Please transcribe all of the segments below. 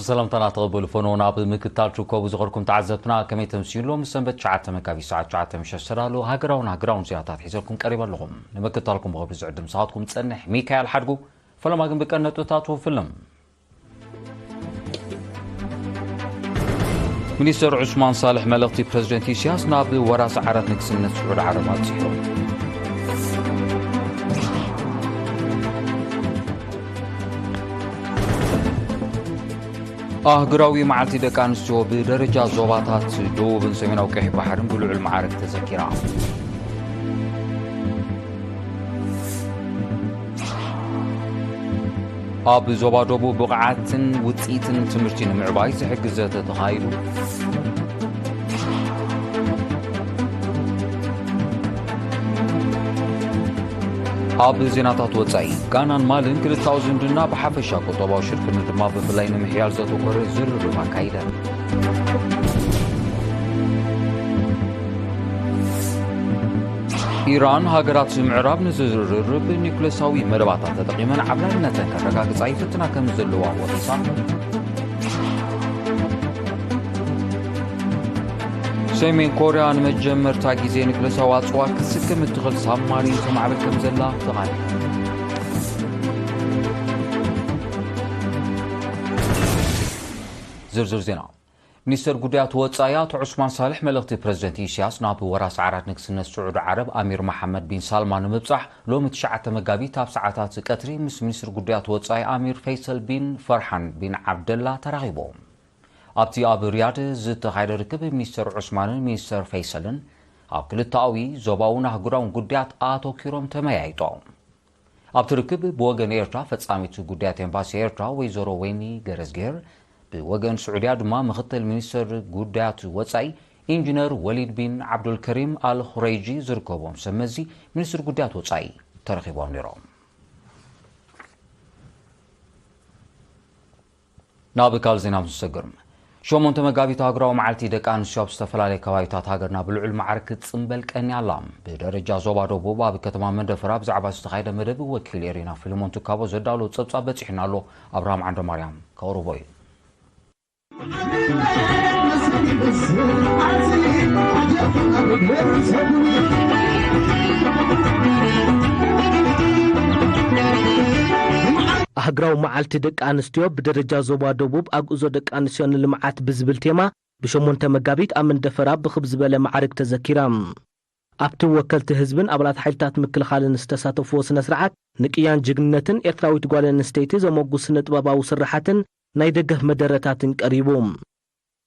ሰላምታና ተቐበሉ ፈኖ። ናብ ምክታል ትርከቡ ዝኸርኩም ተዓዘብትና፣ ከመይ ተምስዩ ኣሎ? ምስ ሰንበት ትሽዓተ መጋቢት ሰዓት ትሽዓተ ምሸት ዝተዳለዉ ሃገራውን ሃገራውን ዜናታት ሒዘልኩም ቀሪበ ኣለኹም። ንምክታልኩም ብኽብሪ ዝዕድም ሰዓትኩም ዝጸንሕ ሚካኤል ሓድጉ። ፈለማ ግን ብቀን ነጥብታት ወፍልም። ሚኒስተር ዑስማን ሳልሕ መልእኽቲ ፕረዚደንት ኢሳያስ ናብ ወራሲ ዓራት ንግስነት ስዑድ ዓረብ ኣብጺሑ። ኣህጉራዊ መዓልቲ ደቂ ኣንስትዮ ብደረጃ ዞባታት ደቡብን ሰሜናዊ ቀይሕ ባሕርን ብልዑል መዓርግ ተዘኪራ። ኣብ ዞባ ደቡብ ብቕዓትን ውጽኢትን ትምህርቲ ንምዕባይ ዝሕግዝ ዘተ ተኻይዱ። ኣብ ዜናታት ወጻኢ፣ ጋናን ማልን ክልታዊ ዝምድና ብሓፈሻ ቁጠባዊ ሽርክነት ድማ ብፍላይ ንምሕያል ዘተኮረ ዝርርብ ኣካይደን። ኢራን፣ ሃገራት ምዕራብ ንዝርርብ ኒውክለሳዊ መደባታት ተጠቒመን ዓብላልነተን ከረጋግጻ ይፍትና ከም ዘለዋ ወቒሳ። ሰሜን ኮርያ ንመጀመርታ ግዜ ኒውክለሳዊ ኣጽዋር ክትስከም እትኽእል ሳብማሪን ተማዕብል ከም ዘላ ተቓሊዓ። ዝርዝር ዜና። ሚኒስተር ጉዳያት ወጻኢ ኣቶ ዑስማን ሳልሕ መልእኽቲ ፕረዚደንት ኢሳያስ ናብ ወራሲ ዓራት ንግስነት ስዑዲ ዓረብ ኣሚር መሓመድ ቢን ሳልማን ንምብጻሕ ሎሚ ትሽዓተ መጋቢት ኣብ ሰዓታት ቀትሪ ምስ ሚኒስትር ጉዳያት ወጻኢ ኣሚር ፈይሰል ቢን ፈርሓን ቢን ዓብደላ ተራኺቦም። ኣብቲ ኣብ ሪያድ ዝተኻየደ ርክብ ሚኒስተር ዑስማንን ሚኒስተር ፈይሰልን ኣብ ክልተኣዊ ዞባውን ኣህጉራውን ጉዳያት ኣተኲሮም ተመያይጦም። ኣብቲ ርክብ ብወገን ኤርትራ ፈጻሚት ጉዳያት ኤምባሲ ኤርትራ ወይዘሮ ወይኒ ገረዝጌር፣ ብወገን ስዑድያ ድማ ምኽትል ሚኒስተር ጉዳያት ወጻኢ ኢንጂነር ወሊድ ቢን ዓብዱልከሪም ኣል ኹረይጂ ዝርከቦም ሰብ መዚ ሚኒስትር ጉዳያት ወጻኢ ተረኺቦም ነይሮም። ናብ ካልእ ዜና ምስ ንሰግር፣ ሸሞንተ መጋቢት ኣህጉራዊ መዓልቲ ደቂ ኣንስትዮ ኣብ ዝተፈላለዩ ከባቢታት ሃገርና ብልዑል መዓርግ ክትጽንበል ቀንያ ኣላ። ብደረጃ ዞባ ደቡብ ኣብ ከተማ መንደፈራ ብዛዕባ ዝተኻየደ መደብ ወኪል ኤሪና ፊልሞን ትካቦ ዘዳለዎ ጸብጻብ በጺሑና ኣሎ። ኣብርሃም ዓንደማርያም ከቕርቦ እዩ። ኣህግራዊ መዓልቲ ደቂ ኣንስትዮ ብደረጃ ዞባ ደቡብ ኣግእዞ ደቂ ኣንስትዮ ንልምዓት ብዝብል ቴማ ብሸሞንተ መጋቢት ኣብ መንደፈራ ብኽብ ዝበለ መዓርግ ተዘኪራ። ኣብቲ ወከልቲ ህዝብን ኣባላት ሓይልታት ምክልኻልን ዝተሳተፍዎ ስነ ስርዓት ንቅያን ጅግንነትን ኤርትራዊት ጓል ኣንስተይቲ ዘመጉስ ስነ ጥበባዊ ስርሓትን ናይ ደገፍ መደረታትን ቀሪቡ።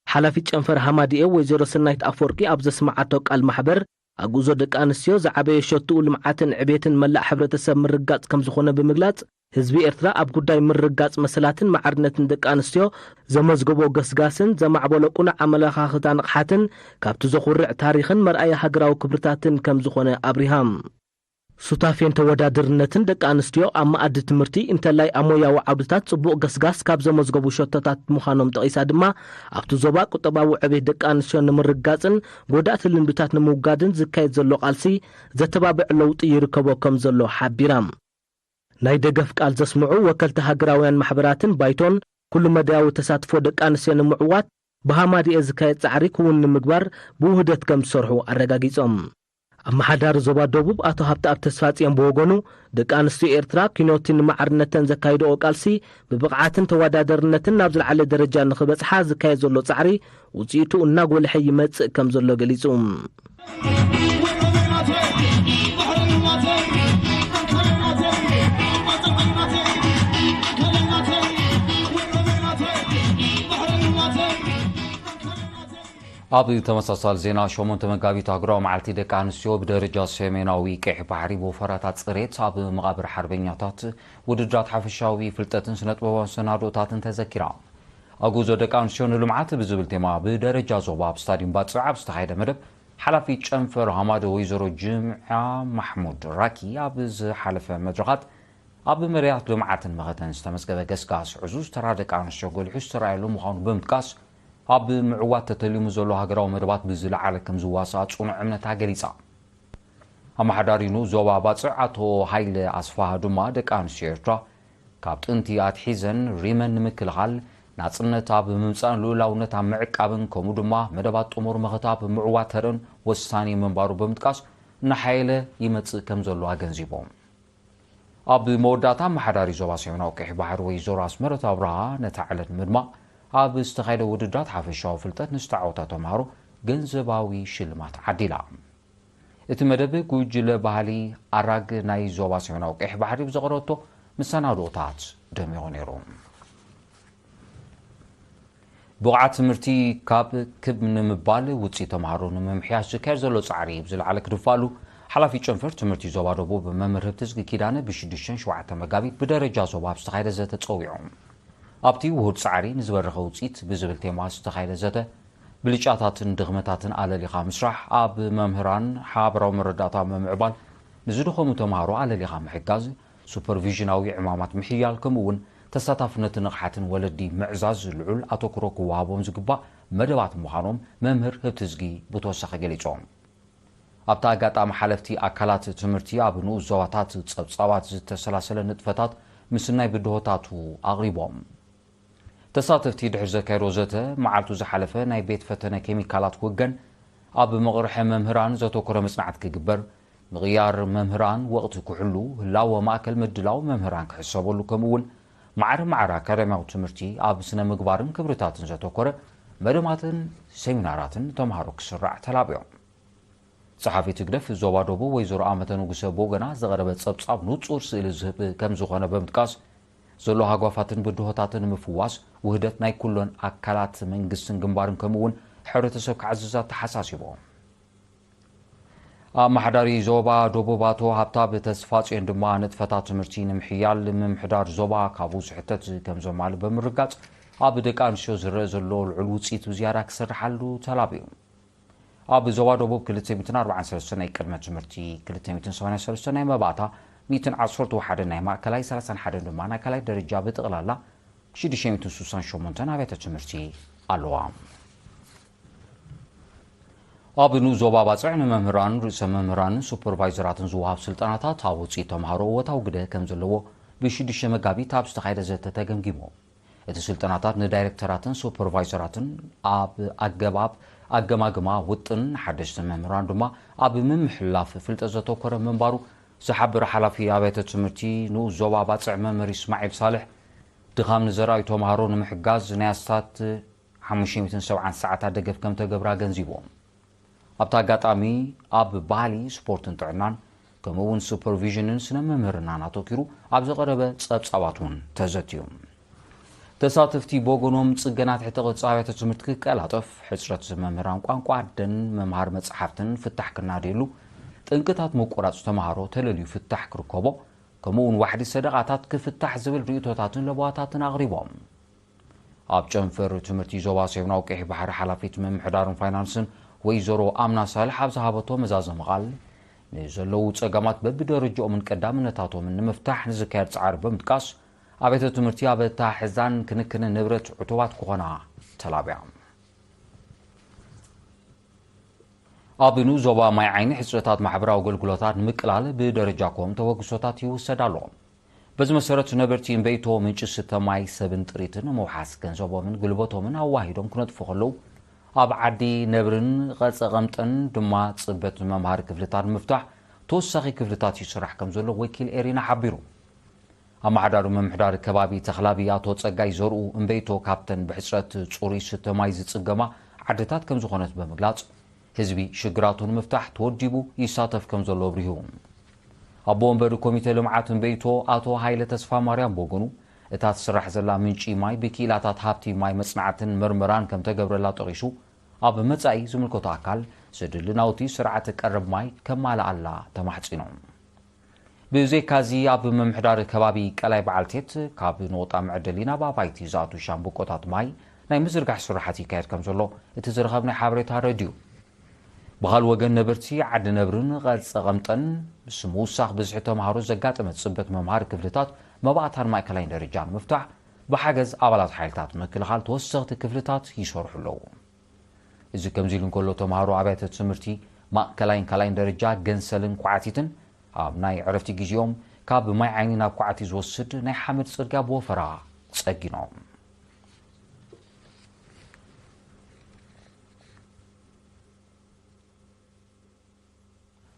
ሓላፊት ጨንፈር ሃማድኤ ወይዘሮ ሰናይት ኣፈወርቂ ኣብ ዘስመዓቶ ቃል ማሕበር ኣግእዞ ደቂ ኣንስትዮ ዝዓበየ ሸትኡ ልምዓትን ዕቤትን መላእ ሕብረተሰብ ምርጋጽ ከም ዝኾነ ብምግላጽ ህዝቢ ኤርትራ ኣብ ጉዳይ ምርጋጽ መሰላትን ማዕርነትን ደቂ ኣንስትዮ ዘመዝገቦ ገስጋስን ዘማዕበሎ ቅኑዕ ኣመለኻኽታ ንቕሓትን ካብቲ ዘኹርዕ ታሪኽን መርኣያ ሃገራዊ ክብርታትን ከም ዝኾነ ኣብሪሃ። ሱታፌን ተወዳደርነትን ደቂ ኣንስትዮ ኣብ መኣዲ ትምህርቲ እንተላይ ኣብ ሞያዊ ዓውድታት ጽቡቕ ገስጋስ ካብ ዘመዝገቡ ሸቶታት ምዃኖም ጠቒሳ ድማ ኣብቲ ዞባ ቁጠባዊ ዕቤት ደቂ ኣንስትዮ ንምርግጋጽን ጎዳእቲ ልምድታት ንምውጋድን ዝካየድ ዘሎ ቃልሲ ዘተባብዕ ለውጢ ይርከቦ ከም ዘሎ ሓቢራ። ናይ ደገፍ ቃል ዘስምዑ ወከልቲ ሃገራውያን ማሕበራትን ባይቶን ኩሉ መዳያዊ ተሳትፎ ደቂ ኣንስትዮ ንምዕዋት ብሃማድኤ ዝካየድ ጻዕሪ ክውን ንምግባር ብውህደት ከም ዝሰርሑ ኣረጋጊጾም። ኣመሓዳሪ ዞባ ደቡብ ኣቶ ሃብተኣብ ተስፋጽዮን ብወገኑ ደቂ ኣንስትዮ ኤርትራ ኪኖቲ ንማዕርነተን ዘካይድኦ ቃልሲ ብብቕዓትን ተወዳደርነትን ናብ ዝለዓለ ደረጃ ንኽበጽሓ ዝካየድ ዘሎ ጻዕሪ ውጽኢቱ እናጎልሐ ይመጽእ ከም ዘሎ ገሊጹ። ኣብ ተመሳሳሊ ዜና፣ ሸሞንተ መጋቢት ኣህጉራዊ መዓልቲ ደቂ ኣንስትዮ ብደረጃ ሰሜናዊ ቀይሕ ባሕሪ ብወፈራታት ጽሬት ኣብ መቓብር ሓርበኛታት ውድድራት ሓፈሻዊ ፍልጠትን ስነ ጥበባዊ መሰናድኦታትን ተዘኪራ። ኣጉዞ ደቂ ኣንስትዮ ንልምዓት ብዝብል ቴማ ብደረጃ ዞባ ኣብ ስታዲየም ባጽዕ ኣብ ዝተኻየደ መደብ ሓላፊት ጨንፈር ሃማደ ወይዘሮ ጅምዓ ማሕሙድ ራኪ ኣብ ዝሓለፈ መድረኻት ኣብ መዳያት ልምዓትን መኸተን ዝተመዝገበ ገስጋስ ዕዙዝ ተራ ደቂ ኣንስትዮ ጎሊሑ ዝተራእየሉ ምዃኑ ብምጥቃስ ኣብ ምዕዋት ተተሊሙ ዘሎ ሃገራዊ መደባት ብዝለዓለ ከም ዝዋሳኣ ጽኑዕ እምነታ ገሊጻ። ኣመሓዳሪ ንኡስ ዞባ ባጽዕ ኣቶ ሃይለ ኣስፋሃ ድማ ደቂ ኣንስትዮ ኤርትራ ካብ ጥንቲ ኣትሒዘን ሪመን ንምክልኻል ናጽነት ኣብ ምምጻእን ልኡላውነት ኣብ ምዕቃብን ከምኡ ድማ መደባት ጥሙር መኸታ ኣብ ምዕዋተርን ወሳኒ ምንባሩ ብምጥቃስ፣ እናሓየለ ይመጽእ ከም ዘሎ ኣገንዚቦም። ኣብ መወዳእታ፣ ኣመሓዳሪ ዞባ ሰሜናዊ ቀይሕ ባሕሪ ወይዘሮ ኣስመረት ኣብርሃ ነታ ዕለት ምድማቕ ኣብ ዝተኻየደ ውድድራት ሓፈሻዊ ፍልጠት ንዝተዓወታ ተምሃሮ ገንዘባዊ ሽልማት ዓዲላ። እቲ መደብ ጉጅለ ባህሊ ኣራግ ናይ ዞባ ሰሜናዊ ቀይሕ ባሕሪ ብዘቕረበቶ መሰናድኦታት ደሚቑ ነይሩ። ብቕዓት ትምህርቲ ካብ ክብ ንምባል ውፅኢት ተምሃሮ ንምምሕያሽ ዝካየድ ዘሎ ፃዕሪ ብዝለዓለ ክድፋሉ ሓላፊ ጨንፈር ትምህርቲ ዞባ ደቡብ መምህር ህብትዝጊ ኪዳነ ብሽዱሽተን ሸውዓተ መጋቢት ብደረጃ ዞባ ኣብ ዝተኻየደ ዘተ ፀዊዖም። ኣብቲ ውሁድ ፃዕሪ ንዝበረኸ ውፅኢት ብዝብል ቴማ ዝተኻየደ ዘተ ብልጫታትን ድኽመታትን ኣለሊኻ ምስራሕ፣ ኣብ መምህራን ሓበራዊ መረዳእታ ምምዕባል፣ ንዝደኸሙ ተምሃሮ ኣለሊኻ ምሕጋዝ፣ ሱፐርቪዥናዊ ዕማማት ምሕያል ከምኡ እውን ተሳታፍነትን ንቕሓትን ወለዲ ምዕዛዝ ልዑል ኣተኩሮ ክወሃቦም ዝግባእ መደባት ምዃኖም መምህር ህብትዝጊ ብተወሳኺ ገሊጾም። ኣብቲ ኣጋጣሚ ሓለፍቲ ኣካላት ትምህርቲ ኣብ ንኡስ ዞባታት ጸብጻባት ዝተሰላሰለ ንጥፈታት ምስናይ ብድሆታቱ ኣቕሪቦም። ተሳተፍቲ ድሕሪ ዘካየዶ ዘተ መዓልቱ ዝሓለፈ ናይ ቤት ፈተነ ኬሚካላት ክውገን ኣብ መቕርሐ መምህራን ዘተኮረ መጽናዕት ክግበር፣ ምቕያር መምህራን ወቕቲ ክሕሉ፣ ህላወ ማእከል ምድላው መምህራን ክሕሰበሉ ከምኡ እውን ማዕረ ማዕረ ኣካዳሚያዊ ትምህርቲ ኣብ ስነ ምግባርን ክብርታትን ዘተኮረ መደማትን ሴሚናራትን ተምሃሮ ክስራዕ ተላብዮም። ጸሓፊት ህግደፍ ዞባ ደቡብ ወይዘሮ ኣመተ ንጉሰ ብወገና ዝቐረበ ጸብጻብ ንጹር ስእሊ ዝህብ ከም ዝኾነ ብምጥቃስ ዘሎ ሃጓፋትን ብድሆታትን ንምፍዋስ ውህደት ናይ ኩሎን ኣካላት መንግስትን ግንባርን ከምኡ እውን ሕብረተሰብ ክዓዝዝ ኣተሓሳሲቦም። ኣመሓዳሪ ዞባ ደቡብ ኣቶ ሃብታብ ተስፋጽዮን ድማ ንጥፈታት ትምህርቲ ንምሕያል ምምሕዳር ዞባ ካብኡ ዝሕተት ከም ዘማልእ ብምርጋጽ ኣብ ደቂ ኣንስትዮ ዝረአ ዘሎ ልዑል ውጽኢት ብዝያዳ ክስርሓሉ ተላብዩ። ኣብ ዞባ ደቡብ ክልተ ሚእትን ኣርባዓን ሰለስተን ናይ ቅድመ ትምህርቲ፣ ክልተ ሚእትን ሰማንያን ሰለስተን ናይ መባእታ፣ ሚእትን ዓሰርተ ሓደ ናይ ማእከላይ፣ ሰላሳን ሓደን ድማ ናይ ካልኣይ ደረጃ ብጥቕላላ ሽዱሽተ ሚእትን ስሳን ሸሞንተን ኣብያተ ትምህርቲ ኣለዋ። ኣብ ንኡስ ዞባ ባጽዕ ንመምህራን፣ ርእሰ መምህራንን ሱፐርቫይዘራትን ዝወሃብ ስልጠናታት ኣብ ውፅኢት ተምሃሮ እወታዊ ግደ ከም ዘለዎ ብሽዱሽተ መጋቢት ኣብ ዝተኻየደ ዘተ ተገምጊሙ። እቲ ስልጠናታት ንዳይሬክተራትን ሱፐርቫይዘራትን ኣብ ኣገባብ ኣገማግማ ውጥን ሓደሽቲ መምህራን ድማ ኣብ ምምሕላፍ ፍልጠት ዘተኮረ ምንባሩ ዝሓበረ ሓላፊ ኣብያተ ትምህርቲ ንኡስ ዞባ ባጽዕ መምህር ይስማዒል ሳልሕ፣ ድኻም ንዘርኣዩ ተምሃሮ ንምሕጋዝ ናይ ኣስታት ሓሙሽተ ሚእትን ሰብዓን ሰዓታት ደገፍ ከም ተገብረ ኣገንዚቦም። ኣብቲ ኣጋጣሚ ኣብ ባህሊ፣ ስፖርትን ጥዕናን ከምኡ እውን ሱፐርቪዥንን ስነ ምምህርናን ኣተኪሩ ኣብ ዝቐረበ ጸብጻባት እውን ተዘትዩ። ተሳተፍቲ ብወገኖም ጽገና ትሕተ ቅርጺ ኣብያተ ትምህርቲ ክቀላጠፍ፣ ሕጽረት መምህራን ቋንቋ ኣደን መምሃሪ መጽሓፍትን ፍታሕ ክናደየሉ፣ ጠንቅታት ምቁራጽ ተምሃሮ ተለልዩ ፍታሕ ክርከቦ፣ ከምኡ እውን ዋሕዲ ሰደቓታት ክፍታሕ ዝብል ርእይቶታትን ለበዋታትን ኣቕሪቦም። ኣብ ጨንፈር ትምህርቲ ዞባ ሰሜናዊ ቀይሕ ባሕሪ ሓላፊት ምምሕዳርን ፋይናንስን ወይዘሮ ኣምና ሳልሕ ኣብ ዝሃበቶ መዛዘሚ ቃል፣ ንዘለዉ ጸገማት በብደረጃኦምን ቀዳምነታቶምን ንምፍታሕ ንዝካየድ ጻዕሪ ብምጥቃስ፣ ኣብያተ ትምህርቲ ኣብ ኣተሓሕዛን ክንክንን ንብረት ዕቱባት ክኾና ተላብያ። ኣብ ንኡስ ዞባ ማይ ዓይኒ ሕጽረታት ማሕበራዊ ኣገልግሎታት ንምቅላል ብደረጃ ኮም ተበግሶታት ይውሰድ ኣሎ። በዚ መሰረት ነበርቲ እምበይቶ ምንጪ ስተ ማይ ሰብን ጥሪትን ንምውሓስ ገንዘቦምን ጉልበቶምን ኣዋሂዶም ክነጥፉ ከለዉ፣ ኣብ ዓዲ ነብርን ቐጸ ቐምጠን ድማ ጽበት መምሃሪ ክፍልታት ንምፍታሕ ተወሳኺ ክፍልታት ይስራሕ ከም ዘሎ ወኪል ኤሪና ሓቢሩ። ኣመሓዳሪ ምምሕዳር ከባቢ ተኽላቢ ኣቶ ጸጋይ ዘርኡ እምበይቶ ካብተን ብሕጽረት ጽሩይ ስተ ማይ ዝጽገማ ዓድታት ከም ዝኾነት ብምግላጽ፣ ህዝቢ ሽግራቱ ንምፍታሕ ተወዲቡ ይሳተፍ ከም ዘሎ ኣብሪሁ። ኣቦ ወንበር ኮሚተ ልምዓት እምበይቶ ኣቶ ሃይለ ተስፋ ማርያም ብወገኑ፣ እታ ትስራሕ ዘላ ምንጪ ማይ ብክኢላታት ሃብቲ ማይ መጽናዕትን መርመራን ከም ተገብረላ ጠቒሱ፣ ኣብ መጻኢ ዝምልከቶ ኣካል ዘድሊ ናውቲ ስርዓተ ቀረብ ማይ ከማልኣላ ተማሕጺኖም። ብዘይካዚ ኣብ ምምሕዳር ከባቢ ቀላይ በዓልቴት ካብ ነቑጣ መዐደሊ ናብ ኣባይቲ ዝኣቱ ሻምብቆታት ማይ ናይ ምዝርጋሕ ስራሓት ይካየድ ከም ዘሎ እቲ ዝረኸብናይ ሓበሬታ ኣረድዩ። ብኻልእ ወገን ነበርቲ ዓዲ ነብርን ቐጸ ቐምጠን ምስ ምውሳኽ ብዝሒ ተምሃሮ ዘጋጠመ ጽበት መምሃሪ ክፍልታት መባእታን ማእከላይን ደረጃ ንምፍታሕ ብሓገዝ ኣባላት ሓይልታት ምክልኻል ተወሰኽቲ ክፍልታት ይሰርሑ ኣለዉ። እዚ ከምዚ ኢሉ እንከሎ ተምሃሮ ኣብያተ ትምህርቲ ማእከላይን ካልኣይን ደረጃ ገንሰልን ኳዕቲትን ኣብ ናይ ዕረፍቲ ግዜኦም ካብ ማይ ዓይኒ ናብ ኳዕቲ ዝወስድ ናይ ሓመድ ጽርግያ ብወፈራ ጸጊኖም።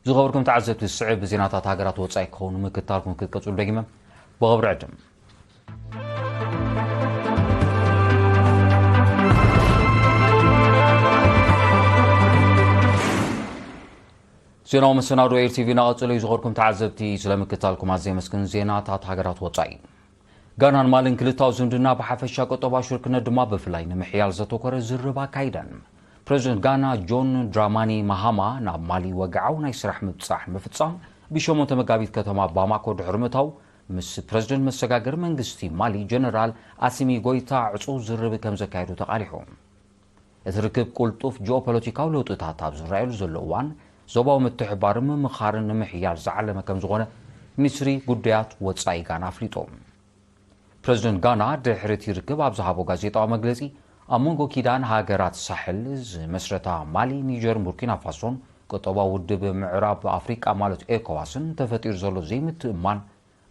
ዝኸበርኩም ተዓዘብቲ፣ ዝስዕብ ዜናታት ሃገራት ወጻኢ ክኸውን ምክታልኩም ክትቀጽሉ ደጊመ ብኽብሪ ዕድም። ዜናዊ መሰናዶ ኤር ቲቪ እናቐጸሉ እዩ። ዝኸበርኩም ተዓዘብቲ፣ ስለ ምክታልኩም ኣዝየ የመስግን። ዜናታት ሃገራት ወጻኢ። ጋናን ማልን ክልታዊ ዝምድና ብሓፈሻ፣ ቁጠባዊ ሽርክነት ድማ ብፍላይ ንምሕያል ዘተኮረ ዝርርብ ኣካይደን። ፕረዚደንት ጋና ጆን ድራማኒ ማሃማ ናብ ማሊ ወግዓዊ ናይ ስራሕ ምብጻሕ ንምፍጻም ብሸሞንተ መጋቢት ከተማ ባማኮ ድሕሪ ምእታው፣ ምስ ፕረዚደንት መሰጋገሪ መንግስቲ ማሊ ጀነራል ኣሲሚ ጎይታ ዕጹው ዝርርብ ከም ዘካየዱ ተቓሊሑ። እቲ ርክብ ቅልጡፍ ጂኦፖለቲካዊ ለውጥታት ኣብ ዝረኣየሉ ዘሎ እዋን፣ ዞባዊ ምትሕብባርን ምምኻርን ንምሕያል ዝዓለመ ከም ዝኾነ ሚኒስትሪ ጉዳያት ወጻኢ ጋና ኣፍሊጡ። ፕረዚደንት ጋና ድሕሪ እቲ ርክብ ኣብ ዝሃቦ ጋዜጣዊ መግለጺ፣ ኣብ መንጎ ኪዳን ሃገራት ሳሕል ዝመስረታ ማሊ፣ ኒጀርን ቡርኪና ፋሶን፣ ቁጠባዊ ውድብ ምዕራብ ኣፍሪቃ ማለት ኤኮዋስን ተፈጢሩ ዘሎ ዘይምትእምማን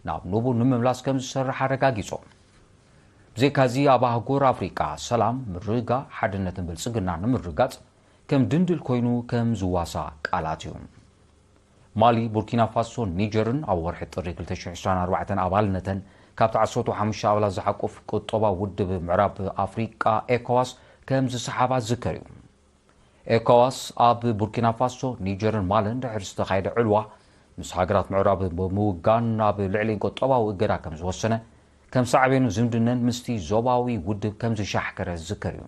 ናብ ንቡር ንምምላስ ከም ዝሰርሕ ኣረጋጊጾም። ብዘይካዚ፣ ኣብ ኣህጉር ኣፍሪቃ ሰላም፣ ምርግጋእ፣ ሓድነትን ብልጽግናን ንምርጋጽ ከም ድንድል ኮይኑ ከም ዝዋሳ ቃል ኣትዩ። ማሊ፣ ቡርኪና ፋሶን ኒጀርን ኣብ ወርሒ ጥሪ ክልተ ሽሕን ዕስራን ኣርባዕተን ኣባልነተን ካብቲ ዓሰርተ ሓሙሽተ ኣባላት ዝሓቁፍ ቁጠባዊ ውድብ ምዕራብ ኣፍሪቃ ኤኮዋስ ከም ዝሰሓባ ዝዝከር እዩ። ኤኮዋስ ኣብ ቡርኪና ፋሶ፣ ኒጀርን ማልን ድሕሪ ዝተኻየደ ዕልዋ፣ ምስ ሃገራት ምዕራብ ብምውጋን ኣብ ልዕሊን ቁጠባዊ እገዳ ከም ዝወሰነ፣ ከም ሳዕቤኑ ዝምድነን ምስቲ ዞባዊ ውድብ ከም ዝሻሕከረ ዝዝከር እዩ።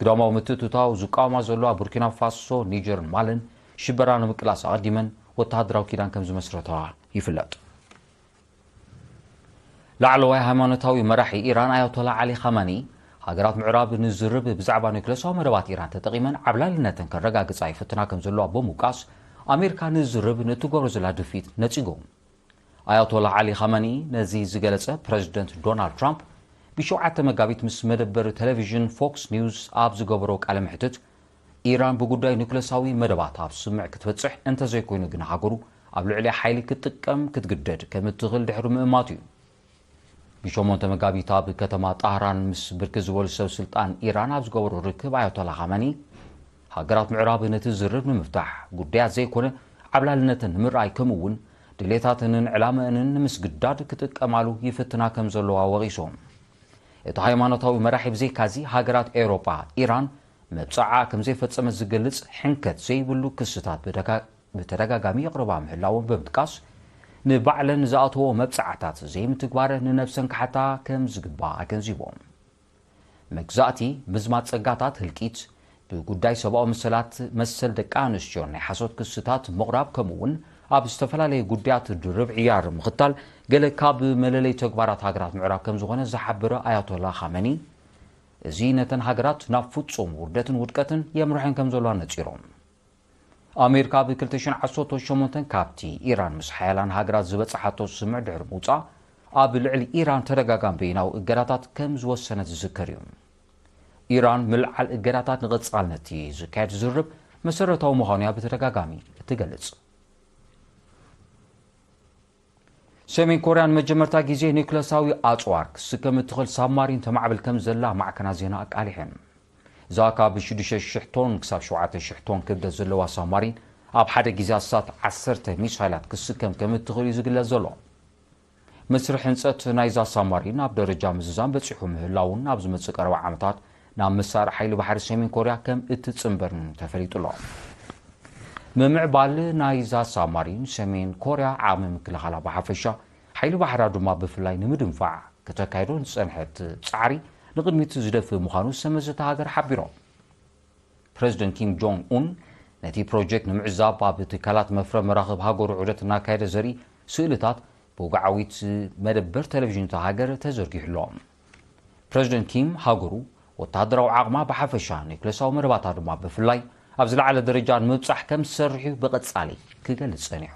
ግዳማዊ ምትእትታው ዝቃወማ ዘለዋ ቡርኪና ፋሶ፣ ኒጀርን ማልን ሽበራ ንምቅላስ ኣቐዲመን ወተሃደራዊ ኪዳን ከም ዝመስረታ ይፍለጥ። ላዕለዋይ ሃይማኖታዊ መራሒ ኢራን ኣያቶላ ዓሊ ኻማኒ፣ ሃገራት ምዕራብ ንዝርብ ብዛዕባ ኒውክለሳዊ መደባት ኢራን ተጠቒመን ዓብላልነተን ከረጋግጻ ይፍትና ከም ዘለዋ ብምውቃስ፣ ኣሜሪካ ንዝርብ ንእትገብሮ ዘላ ድፊት ነጺጎም። ኣያቶላ ዓሊ ኻማኒ ነዚ ዝገለጸ፣ ፕረዚደንት ዶናልድ ትራምፕ ብሸውዓተ መጋቢት ምስ መደበር ቴሌቪዥን ፎክስ ኒውስ ኣብ ዝገበሮ ቃለ መሕትት፣ ኢራን ብጉዳይ ኒውክለሳዊ መደባት ኣብ ስምምዕ ክትበጽሕ እንተዘይኮይኑ ግን ሃገሩ ኣብ ልዕሊኣ ሓይሊ ክትጥቀም ክትግደድ ከም እትኽእል ድሕሪ ምእማቱ እዩ። ብሸሞንተ መጋቢት ኣብ ከተማ ጣህራን ምስ ብርክት ዝበሉ ሰብ ስልጣን ኢራን ኣብ ዝገበሮ ርክብ ኣያቶላ ኻማኒ፣ ሃገራት ምዕራብ ነቲ ዝርብ ንምፍታሕ ጉዳያት ዘይኮነ ዓብላልነተን ንምርኣይ ከምኡ እውን ድሌታተንን ዕላመአንን ንምስግዳድ ክጥቀማሉ ይፍትና ከም ዘለዋ ወቒሶም። እቲ ሃይማኖታዊ መራሒ ብዘይካዚ ሃገራት ኤውሮጳ ኢራን መብጽዓ ከም ዘይፈጸመት ዝገልጽ ሕንከት ዘይብሉ ክስታት ብደጋ-፣ ብተደጋጋሚ የቕርባ ምህላዎም ብምጥቃስ፣ ንባዕለን ዝኣተዎ መብጽዓታት ዘይምትግባረ ንነብሰን ክሓታ ከም ዝግባእ ኣገንዚቦም። መግዛእቲ፣ ምዝማት ጸጋታት፣ ህልቂት፣ ብጉዳይ ሰብኣዊ መሰላት፣ መሰል ደቂ ኣንስትዮን ናይ ሓሶት ክስታት ምቕራብ፣ ከምኡ እውን ኣብ ዝተፈላለዩ ጉዳያት ድርብ ዕያር ምኽታል ገለ ካብ መለለይ ተግባራት ሃገራት ምዕራብ ከም ዝኾነ ዝሓበረ ኣያቶላ ኻመኒ፣ እዚ ነተን ሃገራት ናብ ፍጹም ውርደትን ውድቀትን የምርሐን ከም ዘሎ ኣነጺሮም። ኣሜሪካ ኣብ ክልተ ሽሕን ዓሰርተ ሸሞንተን ካብቲ ኢራን ምስ ሓያላን ሃገራት ዝበጽሓቶ ስምምዕ ድሕሪ ምውጻእ፣ ኣብ ልዕሊ ኢራን ተደጋጋሚ በይናዊ እገዳታት ከም ዝወሰነት ዝዝከር እዩ። ኢራን ምልዓል እገዳታት ንቐጻልነቲ ዝካየድ ዝርብ መሰረታዊ ምዃኑ እያ ብተደጋጋሚ እትገልጽ። ሰሜን ኮርያ ንመጀመርታ ግዜ ኒውክለሳዊ ኣጽዋር ክስከም እትኽእል ሳብማሪን ተማዕብል ከም ዘላ ማዕከናት ዜና ኣቃሊሐን። እዛ ካብ ሽዱሽተ ሽሕ ቶን ክሳብ ሸውዓተ ሽሕ ቶን ክብደት ዘለዋ ሳብማሪን ኣብ ሓደ ግዜ ኣስታት ዓሰርተ ሚሳይላት ክስከም ከም እትኽእል እዩ ዝግለጽ ዘሎ። መስርሕ ህንጸት ናይዛ ሳብማሪን ኣብ ደረጃ ምዝዛም በጺሑ ምህላውን ኣብ ዝመጽእ ቀረባ ዓመታት ናብ መሳርዕ ሓይሊ ባሕሪ ሰሜን ኮርያ ከም እትጽንበርን ተፈሊጡ ኣሎ። ምምዕባል ናይዛ ሳብማሪን ሰሜን ኮርያ ዓቕሚ ምክልኻላ ብሓፈሻ፣ ሓይሊ ባሕራ ድማ ብፍላይ ንምድንፋዕ ከተካይዶ ዝጸንሐት ጻዕሪ ንቕድሚት ዝደፍእ ምዃኑ ሰመዚ እታ ሃገር ሓቢሮም። ፕረዚደንት ኪም ጆንግ ኡን ነቲ ፕሮጀክት ንምዕዛብ ኣብ ትካላት መፍረ መራኽብ ሃገሩ ዑደት እናካየደ ዘርኢ ስእልታት ብወግዓዊት መደበር ቴሌቪዥን እታ ሃገር ተዘርጊሑ ኣሎ። ፕረዚደንት ኪም ሃገሩ ወተሃደራዊ ዓቕማ ብሓፈሻ ኒውክለሳዊ መደባታ ድማ ብፍላይ ኣብ ዝለዓለ ደረጃ ንምብጻሕ ከም ዝሰርሕ እዩ ብቐጻሊ ክገልጽ ጸኒሑ።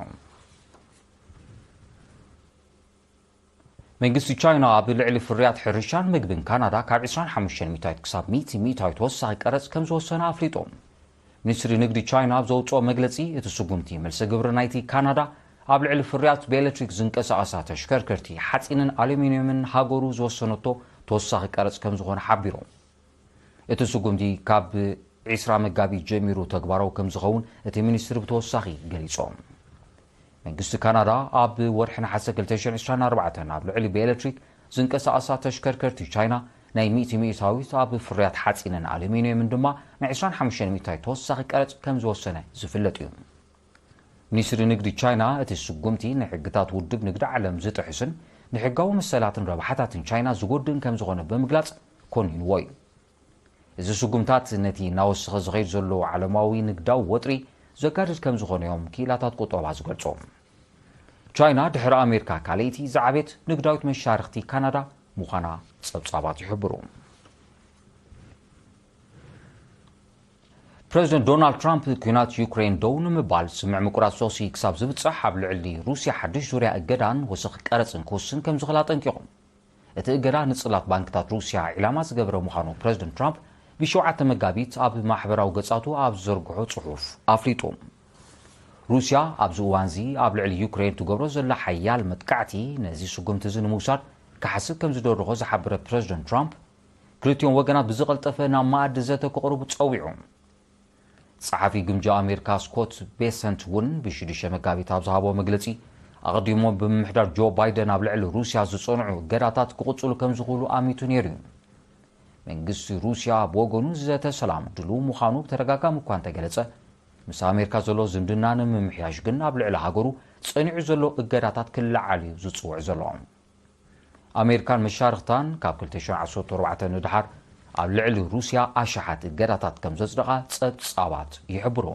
መንግስቲ ቻይና ኣብ ልዕሊ ፍርያት ሕርሻን ምግብን ካናዳ ካብ ዕስራን ሓሙሽተን ሚእታዊት ክሳብ ሚእቲ ሚእታዊት ተወሳኺ ቀረጽ ከም ዝወሰነ ኣፍሊጡ። ሚኒስትሪ ንግዲ ቻይና ኣብ ዘውጽኦ መግለጺ፣ እቲ ስጉምቲ መልሰ ግብሪ ናይቲ ካናዳ ኣብ ልዕሊ ፍርያት ብኤሌክትሪክ ዝንቀሳቐሳ ተሽከርከርቲ፣ ሓጺንን ኣሉሚንየምን ሃገሩ ዝወሰነቶ ተወሳኺ ቀረጽ ከም ዝኾነ ሓቢሩ። እቲ ስጉምቲ ካብ ዒስራ መጋቢት ጀሚሩ ተግባራዊ ከም ዝኸውን እቲ ሚኒስትሪ ብተወሳኺ ገሊጾም። መንግስቲ ካናዳ ኣብ ወርሒ ነሓሰ ክልተ ሽሕን ዕስራን ኣርባዕተን ኣብ ልዕሊ ብኤሌክትሪክ ዝንቀሳቐሳ ተሽከርከርቲ ቻይና ናይ ሚእቲ ሚእታዊት፣ ኣብ ፍርያት ሓጺንን ኣሉሚንየምን ድማ ናይ ዕስራን ሓሙሽተን ሚእታዊት ተወሳኺ ቀረጽ ከም ዝወሰነ ዝፍለጥ እዩ። ሚኒስትሪ ንግዲ ቻይና እቲ ስጉምቲ ንሕግታት ውድብ ንግዲ ዓለም ዝጥሕስን ንሕጋዊ መሰላትን ረብሓታትን ቻይና ዝጎድእን ከም ዝኾነ ብምግላጽ ኮኒንዎ እዩ። እዚ ስጉምታት ነቲ እናወሰኸ ዝኸይድ ዘሎ ዓለማዊ ንግዳዊ ወጥሪ ዘጋድድ ከም ዝኾነ እዮም ክኢላታት ቁጠባ ዝገልጹ። ቻይና ድሕሪ ኣሜሪካ ካልኣይቲ ዝዓበየት ንግዳዊት መሻርኽቲ ካናዳ ምዃና ጸብጻባት ይሕብሩ። ፕረዚደንት ዶናልድ ትራምፕ ኲናት ዩክሬን ደው ንምባል ስምምዕ ምቁራጽ ተኹሲ ክሳብ ዝብጻሕ ኣብ ልዕሊ ሩስያ ሓድሽ ዙርያ እገዳን ወሰኽ ቀረጽን ክውስን ከም ዝኽእል ኣጠንቂቖም። እቲ እገዳ ንጽላት ባንክታት ሩስያ ዒላማ ዝገበረ ምዃኑ ፕረዚደንት ትራምፕ ብሸውዓተ መጋቢት ኣብ ማሕበራዊ ገጻቱ ኣብ ዝዘርግሖ ጽሑፍ ኣፍሊጡ። ሩስያ ኣብዚ እዋንዚ ኣብ ልዕሊ ዩክሬን ትገብሮ ዘላ ሓያል መጥቃዕቲ ነዚ ስጉምቲ እዚ ንምውሳድ ክሓስብ ከም ዝደረኾ ዝሓበረ ፕረዚደንት ትራምፕ፣ ክልቲኦም ወገናት ብዝቐልጠፈ ናብ መኣዲ ዘተ ክቕርቡ ጸዊዑ። ጸሓፊ ግምጃ ኣሜሪካ ስኮት ቤሰንት እውን ብሽዱሽተ መጋቢት ኣብ ዝሃቦ መግለጺ፣ ኣቐዲሞም ብምምሕዳር ጆ ባይደን ኣብ ልዕሊ ሩስያ ዝጸንዑ እገዳታት ክቕጽሉ ከም ዝኽእሉ ኣሚቱ ነይሩ እዩ። መንግስቲ ሩስያ ብወገኑ ዘተ ሰላም ድሉው ምዃኑ ብተደጋጋሚ እኳ እንተገለጸ፣ ምስ ኣሜሪካ ዘሎ ዝምድና ንምምሕያሽ ግን ኣብ ልዕሊ ሃገሩ ጸኒዑ ዘሎ እገዳታት ክለዓል እዩ ዝጽውዕ ዘሎ። ኣሜሪካን መሻርኽታን ካብ ክልተ ሽሕን ዓሰርተ ኣርባዕተን ንደሓር ኣብ ልዕሊ ሩስያ ኣሽሓት እገዳታት ከም ዘጽደቓ ጸብጻባት ይሕብሩ።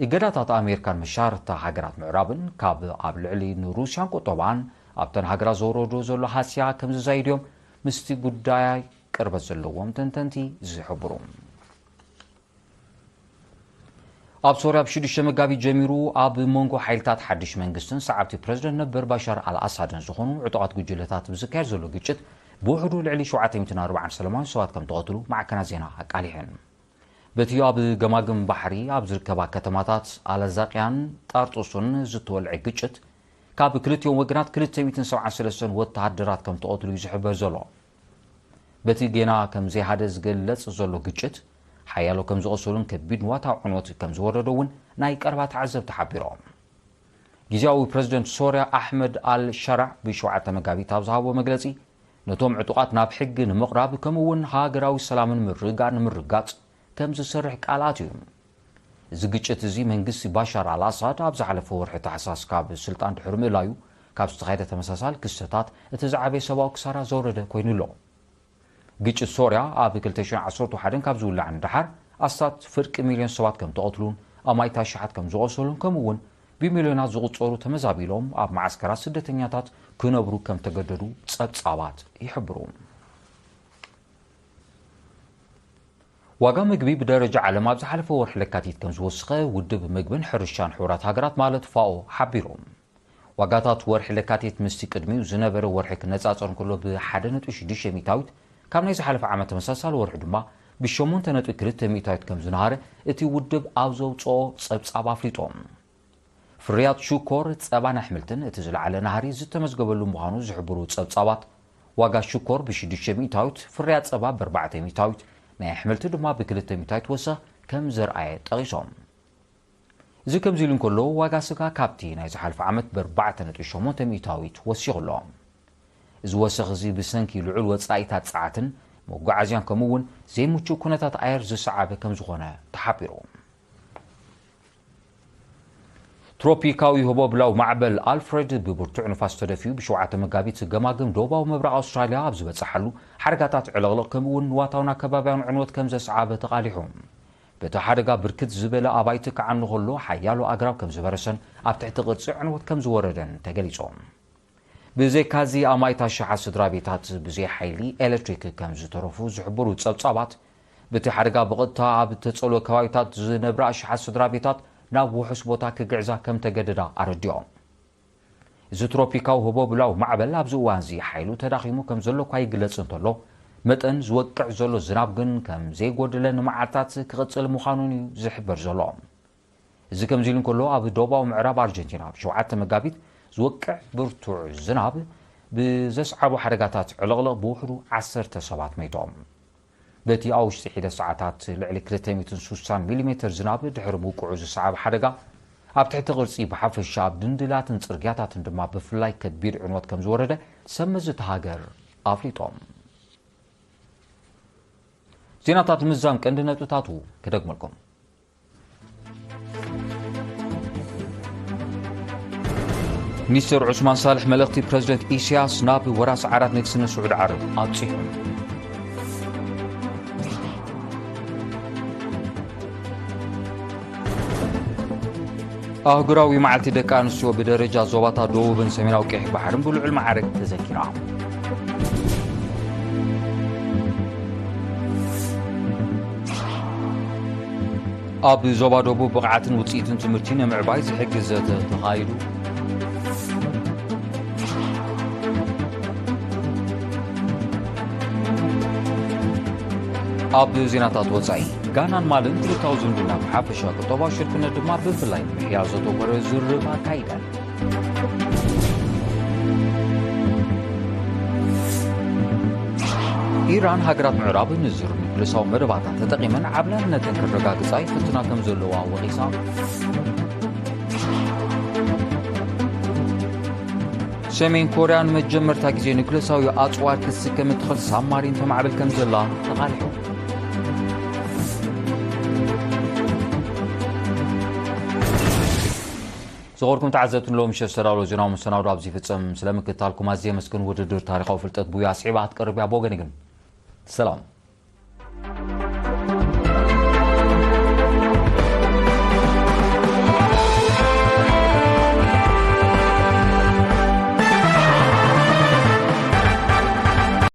እገዳታት ኣሜሪካን መሻርኽታ ሃገራት ምዕራብን ካብ ኣብ ልዕሊ ንሩስያን ቁጠባን ኣብተን ሃገራት ዘውረዶ ዘሎ ሃስያ ከም ዝዛይድ እዮም ምስቲ ጉዳይ ቅርበት ዘለዎም ተንተንቲ ዝሕብሩ። ኣብ ሶርያ ብ ሽዱሽተ መጋቢት ጀሚሩ ኣብ መንጎ ሓይልታት ሓድሽ መንግስትን ሰዓብቲ ፕረዚደንት ነበር ባሻር ኣልኣሳድን ዝኾኑ ዕጡቓት ጉጅለታት ብዝካየድ ዘሎ ግጭት ብውሕዱ ልዕሊ ሸውዓተ ሚእትን ኣርባዓን ሰላማውያን ሰባት ከም ተቐትሉ ማዕከናት ዜና ኣቃሊሐን። በቲ ኣብ ገማግም ባሕሪ ኣብ ዝርከባ ከተማታት ኣልዛቅያን ጣርጡስን ዝተወልዐ ግጭት ካብ ክልቲኦም ወገናት ክልተ ሚእትን ሰብዓን ሰለስተን ወተሃደራት ከም ተቐትሉ እዩ ዝሕበር ዘሎ። በቲ ጌና ከም ዘይሃደ ዝግለጽ ዘሎ ግጭት፣ ሓያሎ ከም ዝቖሰሉን ከቢድ ንዋታዊ ዕንወት ከም ዝወረዶ እውን ናይ ቀረባ ተዓዘብቲ ሓቢሮም። ግዝያዊ ፕረዚደንት ሶርያ ኣሕመድ ኣል ሸራዕ ብሸውዓተ መጋቢት ኣብ ዝሃቦ መግለጺ፣ ነቶም ዕጡቓት ናብ ሕጊ ንምቕራብ ከምኡ እውን ሃገራዊ ሰላምን ምርግጋእን ንምርጋጽ ከም ዝሰርሕ ቃል ኣትዩ። እዚ ግጭት እዚ መንግስቲ ባሻር ኣልኣሳድ ኣብ ዝሓለፈ ወርሒ ታሕሳስ ካብ ስልጣን ድሕሪ ምእላዩ ካብ ዝተኻየደ ተመሳሳሊ ክስተታት እቲ ዝዓበየ ሰብኣዊ ክሳራ ዘውረደ ኮይኑ ኣሎ። ግጭት ሶርያ ኣብ ክልተ ሽሕን ዓሰርተ ሓደን ካብ ዝውላዕ ንደሓር ኣስታት ፍርቂ ሚልዮን ሰባት ከም ተቐትሉን ኣማኢት ኣሽሓት ከም ዝቖሰሉን ከምኡ እውን ብሚልዮናት ዝቑጸሩ ተመዛቢሎም ኣብ መዓስከራት ስደተኛታት ክነብሩ ከም ተገደዱ ጸብጻባት ይሕብሩ። ዋጋ ምግቢ ብደረጃ ዓለም ኣብ ዝሓለፈ ወርሒ ለካቲት ከም ዝወሰኸ ውድብ ምግብን ሕርሻን ሕቡራት ሃገራት ማለት ፋኦ ሓቢሩ። ዋጋታት ወርሒ ለካቲት ምስቲ ቅድሚኡ ዝነበረ ወርሒ ክነጻጸር እንከሎ ብሓደ ነጥቢ ሽዱሽተ ሚእታዊት፣ ካብ ናይ ዝሓለፈ ዓመት ተመሳሳሊ ወርሒ ድማ ብሸሞንተ ነጥቢ ክልተ ሚእታዊት ከም ዝነሃረ እቲ ውድብ ኣብ ዘውጽኦ ጸብጻብ ኣፍሊጡ። ፍርያት ሽኮር፣ ጸባን ኣሕምልትን እቲ ዝለዓለ ናህሪ ዝተመዝገበሉ ምዃኑ ዝሕብሩ ጸብጻባት፣ ዋጋ ሽኮር ብሽዱሽተ ሚእታዊት፣ ፍርያት ጸባ ብኣርባዕተ ሚእታዊት፣ ናይ ኣሕምልቲ ድማ ብክልተ ሚእታዊት ወሰኽ ከም ዘርኣየ ጠቒሶም። እዚ ከምዚ ኢሉ እንከሎ፣ ዋጋ ስጋ ካብቲ ናይ ዝሓለፈ ዓመት ብኣርባዕተ ነጥቢ ሸሞንተ ሚእታዊት ወሲኹ ኣሎ። እዚ ወሰኽ እዚ ብሰንኪ ልዑል ወጻኢታት ጸዓትን መጓዓዝያን ከምኡ እውን ዘይምቹእ ኩነታት ኣየር ዝሰዓበ ከም ዝኾነ ተሓቢሩ። ትሮፒካዊ ህቦብላዊ ማዕበል ኣልፍሬድ ብብርቱዕ ንፋስ ተደፊኡ ብሸውዓተ መጋቢት ገማግም ደቡባዊ ምብራቕ ኣውስትራልያ ኣብ ዝበጽሓሉ ሓደጋታት ዕልቕልቕ ከምኡ እውን ንዋታውን ኣከባብያውን ዕንወት ከም ዘስዓበ ተቓሊሑ። በቲ ሓደጋ ብርክት ዝበለ ኣባይቲ ክዓኑ ከሎ ሓያሎ ኣግራብ ከም ዝበረሰን ኣብ ትሕቲ ቅርጺ ዕንወት ከም ዝወረደን ተገሊጹ። ብዘይካዚ ኣማኢት ኣሽሓት ስድራ ቤታት ብዘይ ሓይሊ ኤሌክትሪክ ከም ዝተረፉ ዝሕብሩ ጸብጻባት፣ በቲ ሓደጋ ብቐጥታ ኣብ ተጸልወ ከባቢታት ዝነብራ ኣሽሓት ስድራ ቤታት ናብ ውሑስ ቦታ ክግዕዛ ከም ተገደዳ ኣረዲኦም። እዚ ትሮፒካዊ ህቦብላዊ ማዕበል ኣብዚ እዋንዚ ሓይሉ ተዳኺሙ ከም ዘሎ እኳ ይግለጽ እንተሎ፣ መጠን ዝወቅዕ ዘሎ ዝናብ ግን ከም ዘይጎደለ ንመዓልታት ክቕጽል ምዃኑን እዩ ዝሕበር ዘሎ። እዚ ከምዚ ኢሉ እንከሎ፣ ኣብ ደቡባዊ ምዕራብ ኣርጀንቲና ኣብ ሸውዓተ መጋቢት ዝወቅዕ ብርቱዕ ዝናብ ብዘስዓቦ ሓደጋታት ዕልቕልቕ ብውሕዱ ዓሰርተ ሰባት መይቶም። በቲ ኣብ ውሽጢ ሒደት ሰዓታት ልዕሊ ክልተ ሚእትን ስሳን ሚሊሜተር ዝናብ ድሕሪ ምውቅዑ ዝሰዓብ ሓደጋ፣ ኣብ ትሕቲ ቅርጺ ብሓፈሻ ኣብ ድንድላትን ጽርግያታትን ድማ ብፍላይ ከቢድ ዕንወት ከም ዝወረደ ሰብ መዚ እታ ሃገር ኣፍሊጦም። ዜናታት ምዛም ቀንዲ ነጥብታቱ ክደግመልኩም። ሚኒስትር ዑስማን ሳልሕ መልእኽቲ ፕረዚደንት ኢሳያስ ናብ ወራሲ ዓራት ንግስነት ስዑዲ ዓረብ ኣብጺሑ። ኣህጉራዊ መዓልቲ ደቂ ኣንስትዮ ብደረጃ ዞባታት ደቡብን ሰሜናዊ ቀይሕ ባሕርን ብልዑል መዓርግ ተዘኪራ። ኣብ ዞባ ደቡብ ብቕዓትን ውጽኢትን ትምህርቲ ንምዕባይ ዝሕግዝ ዘተ ተኻይዱ። ኣብ ዜናታት ወጻኢ፣ ጋናን ማልን ክልታዊ ዝምድና ብሓፈሻ ቁጠባዊ ሽርክነት ድማ ብፍላይ ንምሕያል ዘተኮረ ዝርርብ ኣካይደን። ኢራን ሃገራት ምዕራብ ንዝር ኒኩለሳዊ መደባታ ተጠቒመን ዓብላልነተን ክረጋግጻ ይፍትና ከም ዘለዋ ወቒሳ። ሰሜን ኮርያ ንመጀመርታ ግዜ ኒኩለሳዊ ኣጽዋር ክትስከም እትኽእል ሳብማሪን ተማዕብል ከም ዘላ ተቓሊሑ። ዝኸበርኩም ተዓዘብቲ፣ ንሎሚ ምሸት ዝተዳለወ ዜናዊ መሰናዶ ኣብዚ ይፍጸም። ስለ ምክትታልኩም ኣዝየ የመስግን። ውድድር ታሪኻዊ ፍልጠት ብውያ ኣስዒባ ክትቀርብ እያ። ብወገነይ ግን ሰላም።